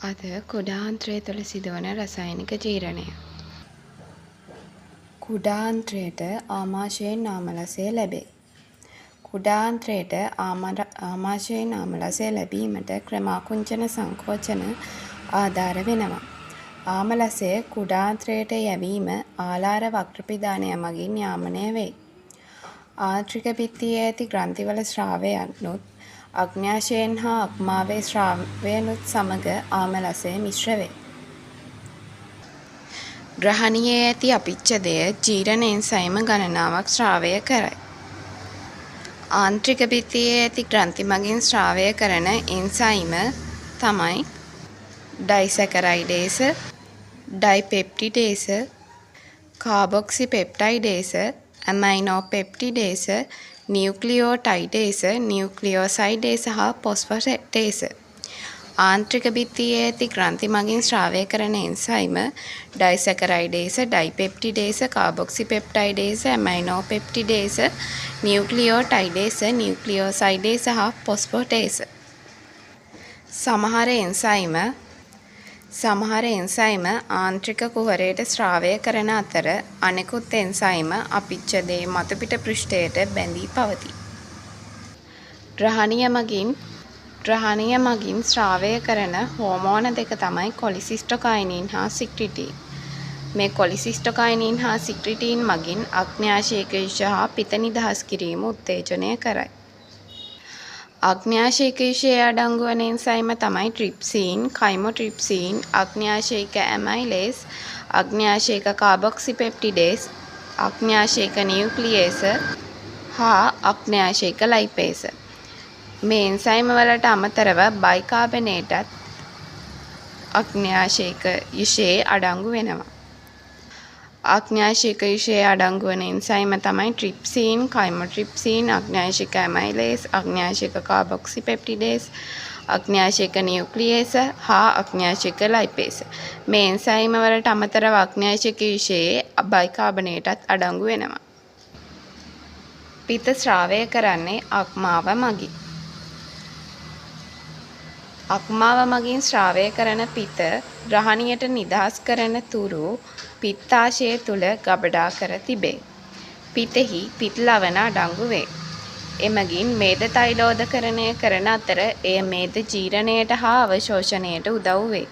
අද කුඩා අන්ත්‍රය තුළ සිදුවන රසායනික ජීර්ණය. කුඩා අන්ත්‍රයට ආමාශයෙන් ආම රසය ලැබේ. කුඩා අන්ත්‍රයට ආමාශයෙන් ආම රසය ලැබීමට ක්‍රමාකුංචන සංකෝචන ආධාර වෙනවා. ආම රසය කුඩා අන්ත්‍රයට යැවීම ආලාර වක්‍ර පිදානය මගින් යාමනය වෙයි. ආන්ත්‍රික බිත්තියේ ඇති ග්‍රන්ථිවල ස්‍රාවයනුත් අග්න්‍යාශයෙන් හා අක්මාවේ ස්‍රාවයනුත් සමග ආම රසය මිශ්‍ර වේ. ග්‍රහණියේ ඇති අපිච්ඡදය ජීරණ එන්සයිම ගණනාවක් ස්‍රාවය කරයි. ආන්ත්‍රික බිත්තියේ ඇති ග්‍රන්ථි මගින් ස්‍රාවය කරන එන්සයිම තමයි ඩයිසැකරයිඩේස, ඩයිපෙප්ටිඩේස, කාබොක්සිපෙප්ටයිඩේස, ඇමයිනෝපෙප්ටිඩේස, නියුක්ලියෝටයිඩේස, නියුක්ලියෝසයිඩේස හා පොස්ෆටේස. ආන්ත්‍රික බිත්තියේ ඇති ග්‍රන්ථි මගින් ස්‍රාවය කරන එන්සයිම ඩයිසැකරයිඩේස, ඩයිපෙප්ටිඩේස, කාබොක්සිපෙප්ටයිඩේස, ඇමයිනෝපෙප්ටිඩේස, නියුක්ලියෝටයිඩේස, නියුක්ලියෝසයිඩේස හා පොස්ෆටේස. සමහර එන්සයිම ආන්ත්‍රික කුහරයට ස්‍රාවය කරන අතර අනෙකුත් එන්සයිම අපිච්ඡදයේ මතුපිට පෘෂ්ඨයට බැඳී පවතී. ග්‍රහණිය මගින් ස්‍රාවය කරන හෝමෝන දෙක තමයි කොලිසිස්ටොකයිනින් හා සික්‍රිටින්. මේ කොලිසිස්ටොකයිනින් හා සික්‍රිටින් මගින් අග්න්‍යාශයික යුෂ හා පිත නිදහස් කිරීම උත්තේජනය කරයි. අග්න්‍යාශයික යුෂයේ අඩංගු වන එන්සයිම තමයි ට්‍රිප්සින්, කයිමොට්‍රිප්සින්, අග්න්‍යාශයික ඇමයිලේස්, අග්න්‍යාශයික කාබොක්සිපෙප්ටිඩේස්, අග්න්‍යාශයික නියුක්ලියේස හා අග්න්‍යාශයික ලයිපේස. මේ එන්සයිම වලට අමතරව බයිකාබනේටත් අග්න්‍යාශයික යුෂයේ අඩංගු වෙනවා. අග්න්‍යාශයික යුෂයේ අඩංගු වන එන්සයිම තමයි ට්‍රිප්සින්, කයිමොට්‍රිප්සින්, අග්න්‍යාශයික ඇමයිලේස්, අග්න්‍යාශයික කාබොක්සිපෙප්ටිඩේස්, අග්න්‍යාශයික නියුක්ලියේස හා අග්න්‍යාශයික ලයිපේස. මේ එන්සයිම වලට අමතරව අග්න්‍යාශයික යුෂයේ බයිකාබනේටත් අඩංගු වෙනවා. පිත ස්‍රාවය කරන්නේ අක්මාව මගින්. අක්මාව මගින් ස්‍රාවය කරන පිත ග්‍රහණියට නිදහස් කරන තුරු පිත්තාශය තුළ ගබඩා කර තිබේ. පිතෙහි පිත් ලවණ අඩංගු වේ. එමගින් මේද තෛලෝදකරණය කරන අතර එය මේද ජීර්ණයට හා අවශෝෂණයට උදව් වේ.